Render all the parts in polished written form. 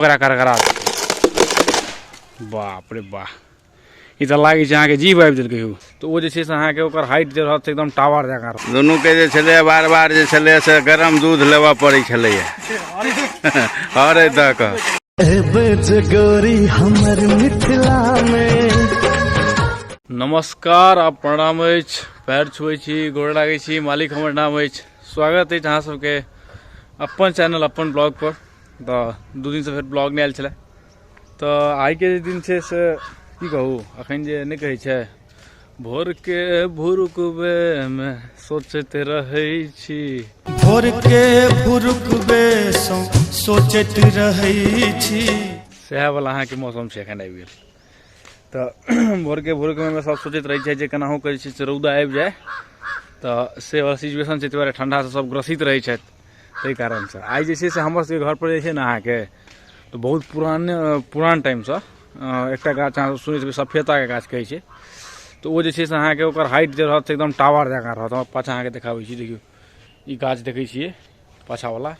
ओकरा करकरा बाप रे बाह, ई तऽ लागै छै अहाँके जीभ आबि देलकै हौ। तऽ ओ जे छै से अहाँके ओकर हाइट जे रहत से एकदम टावर जकाँ रहत। दुनूके जे छलैए बार बार जे छलैए से गरम दूध लेबऽ पड़ै छलैए हरे दऽ कऽ। गोरी हमर मिथिला में। नमस्कार आ प्रणाम अछि, पैर छुबै छी, गोर लागै छी, मालिक हमर नाम अछि। स्वागत अछि अहाँ सबके अपन चैनल अपन ब्लॉग पर। तऽ 2 दिनसँ फेर ब्लॉग नहि आयल छलै, तऽ आइके जे दिन छै से की कहू, अखन जे नहि कहै छै भोरके भुरुकबेमे सोचैत रहै छी, भोरके भुरुकबे सोचैत रहै छी, सएह वाला अहाँके मौसम छै एखन आबि गेल। तऽ भोरके भुरुकबेमे सब सोचैत रहै छै जे केनाहु कऽ जे छै से रौदा आबि जाय, तऽ से वाला सिचुएशन छै, ताहि दुआरे ठण्डासँ सब ग्रसित रहै छथि। ताहि कारणसँ आइ जे छै से हमर सबके घरपर जे छै ने अहाँके तऽ बहुत पुरान टाइमसँ एकटा गाछ अहाँ सुनैत हेबै, सफेताके गाछ कहै छै। तऽ ओ जे छै से अहाँके ओकर हाइट जे रहत से एकदम टावर जकाँ रहत। हम पाछाँ अहाँके देखाबै छी, देखियौ ई गाछ देखै छियै पाछाँवला,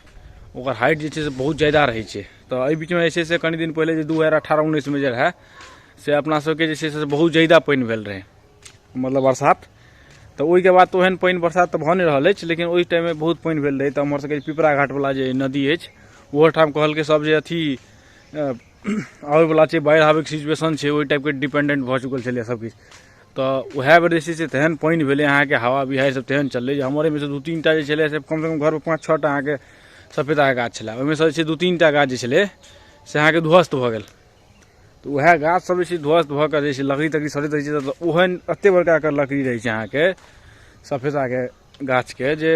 ओकर हाइट जे छै से बहुत ज्यादा रहै छै। तऽ एहि बीचमे जे छै से कनि दिन पहिले जे 2018-19 मे जे रहै से अपना सबके जे छै से बहुत ज्यादा पानि भेल रहै, मतलब बरसात। तऽ ओहिके बाद तऽ ओहन पानि बरसात तऽ भऽ नहि रहल अछि, लेकिन ओहि टाइममे बहुत पानि भेल रहै। तऽ हमर सबके पिपरा घाटवला जे नदी अछि ओहोठाम कहलकै सब जे अथी आबैवला छै, बाढ़ि आबैके सिचुएशन छै, ओहि टाइपके डिपेंडेंट भऽ चुकल छलै सबकिछु। तऽ वएह बेर जे छै से तेहन पानि भेलै अहाँके, हवा बिहाड़ि सब तेहन चललै जे हमर एहिमे से 2-3 टा जे छलै से कमसँ कम घरमे 5-6 टा अहाँके सफेदाके गाछ छलै, ओहिमे से जे छै 2-3 टा गाछ जे छलै से अहाँके ध्वस्त भऽ गेल। तऽ वएह गाछ सब जे छै ध्वस्त भऽ कऽ जे छै लकड़ी तकड़ी सड़ैत रहै छै, तऽ ओहन एते बड़का एकर लकड़ी रहै छै अहाँके सफेदाके गाछके जे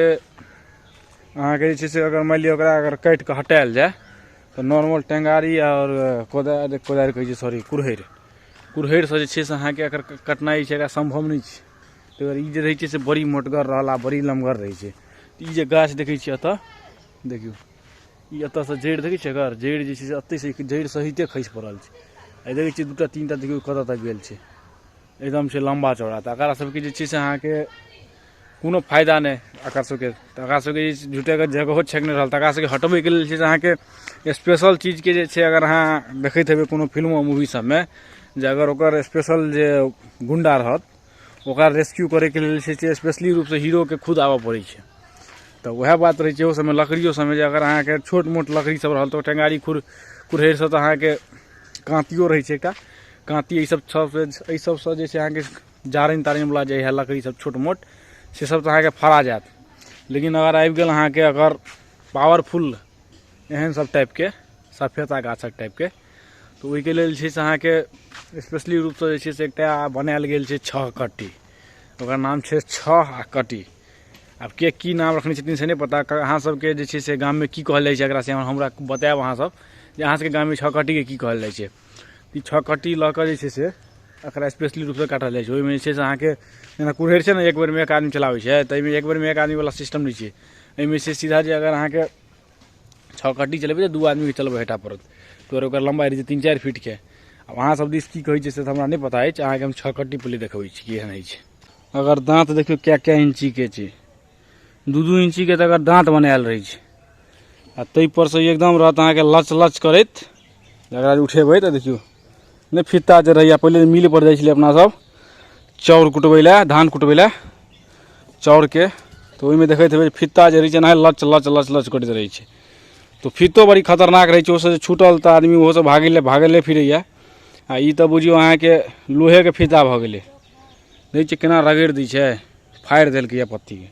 अहाँके जे छै से अगर मानि लिअ ओकरा अगर काटि कऽ हटायल जाय तऽ नॉर्मल टेंगारी आओर कोदारि, कोदारि कहै छै सॉरी, कुरहड़ि, कुरहड़िसँ जे छै से अहाँके एकर कटनाइ छै एकरा सम्भव नहि छै। तऽ ई जे रहै छै से बड़ी मोटगर रहल आ बड़ी लमगर रहै छै। ई जे गाछ देखै छियै एतऽ देखियौ, ई एतऽसँ जड़ि देखै छियै, एकर जड़ि जे छै से एतहिसँ जड़ि सहिते खसि पड़ल छै। आ देखै छियै 2 3 टा देखियौ कतऽ तक गेल छै, एकदम छै लम्बा चौड़ा। तऽ एकरा सबके जे छै से अहाँके कोनो फायदा नहि एकरा सबके। तऽ एकरा सबके जे छै झूठेके जगहो छेकने रहल, तऽ एकरा सबके हटबैके लेल जे छै से अहाँके स्पेशल चीजके जे छै, अगर अहाँ देखैत हेबै कोनो फिल्मो मूवी सबमे जे अगर ओकर स्पेशल जे गुण्डा रहत ओकरा रेस्क्यू करैके लेल जे छै से स्पेशली रूपसँ हीरोके खुद आबऽ पड़ै छै। तऽ वएह बात रहै छै ओहो सबमे, लकड़ियो सबमे जे अगर अहाँके छोट मोट लकड़ी सब रहल तऽ टेंगारी कुरहड़िसँ तऽ अहाँके काँतियो रहै छै एकटा काँति, एहि सब सबसँ, एहि सबसँ जे छै अहाँके जारनि तारनिवला जे हइ लकड़ी सब छोट मोट से सब तऽ अहाँके फड़ा जायत। लेकिन अगर आबि गेल अहाँके अगर पावरफुल एहन सब टाइपके सफेदा गाछक टाइपके, तऽ ओहिके लेल जे छै से अहाँके स्पेशली रूपसँ जे छै से एकटा बनायल गेल छै छह कट्टी, ओकर नाम छै छह आ कट्टी। आब के की नाम रखने छथिन से नहि पता, अहाँ सबके जे छै से गाममे की कहल जाइ छै एकरा से हमरा बतायब अहाँ सब जे अहाँ सबके गाममे छह कट्टीके की कहल जाइ छै। ई छह कट्टी लऽ कऽ जे छै से एकरा स्पेशली रूपसँ काटल जाइ छै। ओहिमे जे छै से अहाँके जेना कुरहड़ि छै ने, एक बेरमे एक आदमी चलाबै छै, ताहिमे एक बेरमे एक आदमीवला सिस्टम नहि छै। एहिमे से सीधा जे अगर अहाँके छह कट्टी चलेबै तऽ 2 आदमीके चलबै हेटा पड़त, तऽ ओकर लम्बाइ रहै छै 3-4 फीटके। आब अहाँ सब दिस की कहै छै से तऽ हमरा नहि पता अछि, अहाँके हम छह कट्टी पहिले देखबै छी केहन होइ छै। अगर दाँत देखियौ कए कए इंचीके छै, 2-2 इंचीके तऽ अगर दाँत बनायल रहै छै, आ ताहिपर से एकदम रहत अहाँके लच लच करैत। जकरा जे उठेबै तऽ देखियौ नहि फित्ता जे रहैए, पहिले मिल पर जाइ छलियै अपना सब चाउर कुटबै लए, धान कुटबै लए चाउरके, तऽ ओहिमे देखैत हेबै फित्ता जे रहै छै एनाहे लच लच लच लच करैत रहै छै। तऽ फित्तो बड़ी खतरनाक रहै छै, ओहिसँ जे छूटल तऽ आदमी ओहोसँ भागले फिरैए। आ ई तऽ बुझियौ अहाँके लोहेके फित्ता भऽ गेलै, देखै छियै केना रगड़ि दै छै, फाड़ि देलकैए पत्तीके।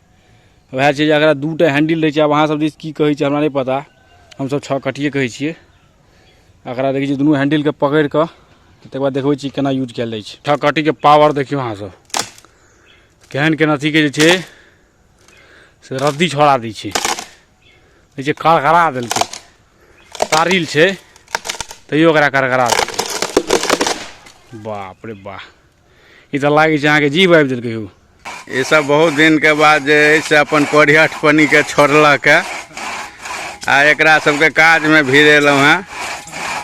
वएह छै जे एकरा 2 टा हैंडल रहै छै। आब अहाँ सब दिस की कहै छै हमरा नहि पता, हमसब छह कट्टिए कहै छियै एकरा। देखै छियै दुनू हैंडलके पकड़ि कऽ तकर बाद देखबै छी केना यूज कयल जाइ छै। छह कट्टीके पावर देखियौ अहाँ सब केहन केहन अथीके जे छै से रद्दी छोड़ा दै छै, देखै छियै करकरा देलकै, तारिल छै तैयो ओकरा करकरा देलकै। बाप रे बाह, ई तऽ लागै छै अहाँके जीभ आबि देलकै हौ। ई सब बहुत दिनके बाद जे अछि से अपन कोढ़ियठपनीके छोड़लक आ एकरा सबके काजमे भिड़ेलहुँ हेँ।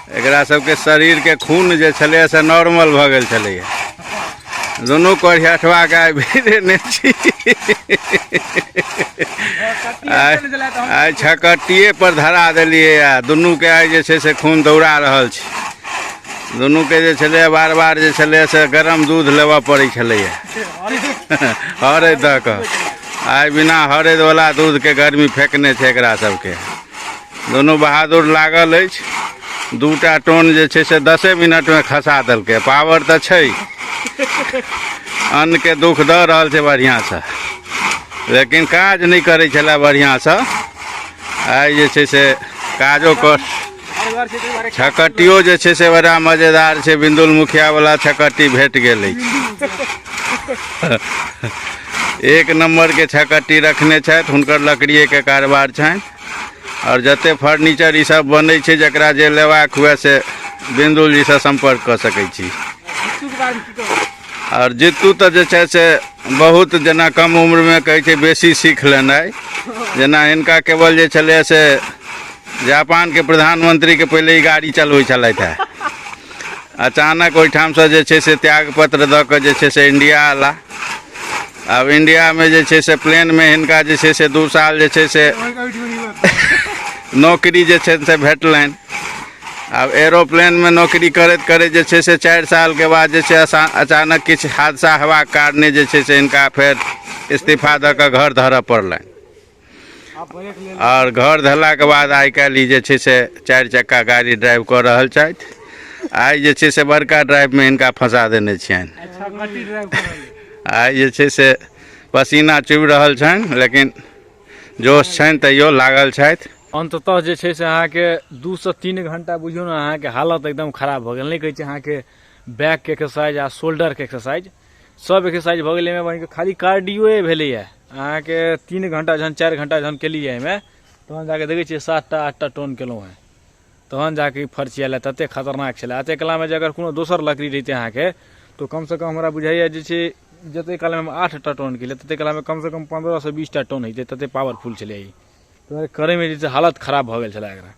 एकरा सबके शरीरके खून जे छलैए से नॉर्मल भऽ गेल छलैए। दुनू कोरिहठवाके आइ भिड़ेने छी। आइ आइ छकट्टिए पर धरा देलियै आ दुनूके आइ जे छै से खून दौड़ा रहल छै। दुनूके जे छलैए बार बार जे छलैए से गरम दूध लेबऽ पड़ै छलैए हरैद दऽ कऽ। आइ बिना हरैदवला दूधके गर्मी फेकने छै एकरा सबके। दुनू बहादुर लागल अछि। दूटा टोन जे छै से 10 मिनटमे खसा देलकै। पावर तऽ छै, अन्नके दुख दऽ रहल छै बढ़िआँसँ, लेकिन काज नहि करै छलै बढ़िआँसँ। आइ जे छै से काजो कर छकट्टियो जे छै से बड़ा मजेदार छै। बिंदुल मुखियावला छकट्टी भेट गेल अछि। एक नम्बरके छकट्टी रखने छथि, हुनकर लकड़िएके कारोबार छनि। आओर जते फर्नीचर ई सब बनै छै, जकरा जे लेबाक हुए से बिंदुल जीसँ सम्पर्क कऽ सकै छी। आओर जित्तू तऽ जे छै से बहुत जेना कम उम्रमे कहै छै बेसी सीख लेनाइ, जेना हिनका केवल जे छलैए से जापानके प्रधानमंत्रीके पहिले ई गाड़ी चलबै छलथि हेँ। अचानक ओहिठामसँ जे छै से त्यागपत्र दऽ कऽ जे छै से इंडिया अयला। आब इंडियामे जे छै से प्लेनमे हिनका जे छै से 2 साल जे छै से नौकरी जे छै से भेटलनि। आब एरोप्लेनमे नौकरी करैत करैत जे छै से 4 सालके बाद जे छै अचानक किछु हादसा हेबाक कारणे जे छै से हिनका फेर इस्तीफा दऽ कऽ घर धरऽ पड़लनि। आओर घर धरलाके बाद आइ काल्हि ई जे छै से 4 चक्का गाड़ी ड्राइव कऽ रहल छथि। आइ जे छै से बड़का ड्राइवमे हिनका फँसा देने छियनि। आइ जे छै से पसीना चुबि रहल छनि, लेकिन जोश छनि तैयो लागल छथि। अन्ततः जे छै से अहाँके 2 से 3 घंटा बुझियौ ने अहाँके हालत एकदम खराब भऽ गेल। नहि कहै छै अहाँके बैकके एक्सरसाइज आ शोल्डरके एक्सरसाइज सब एक्सरसाइज भऽ गेलै। एहिमे बहिनके खाली कार्डियोए भेलैए। अहाँके 3 घंटा जहन 4 घंटा जहन केलियै एहिमे, तहन जाके देखै छियै 7टा 8टा टोन केलहुँ हेँ, तहन जाके ई फर्चियाल ततेक खतरनाक छलै। एतेक कलामे जे अगर कोनो दोसर लकड़ी रहितै अहाँके तऽ कमसँ कम हमरा बुझाइए जे छै जतेक कालमे हम 8टा टोन केलियै ततेक कालमे कमसँ कम 15 से 20टा टोन होइतै, ततेक पावरफुल छलै ई। तऽ करैमे जे छै हालत खराब भऽ गेल छलै एकरा।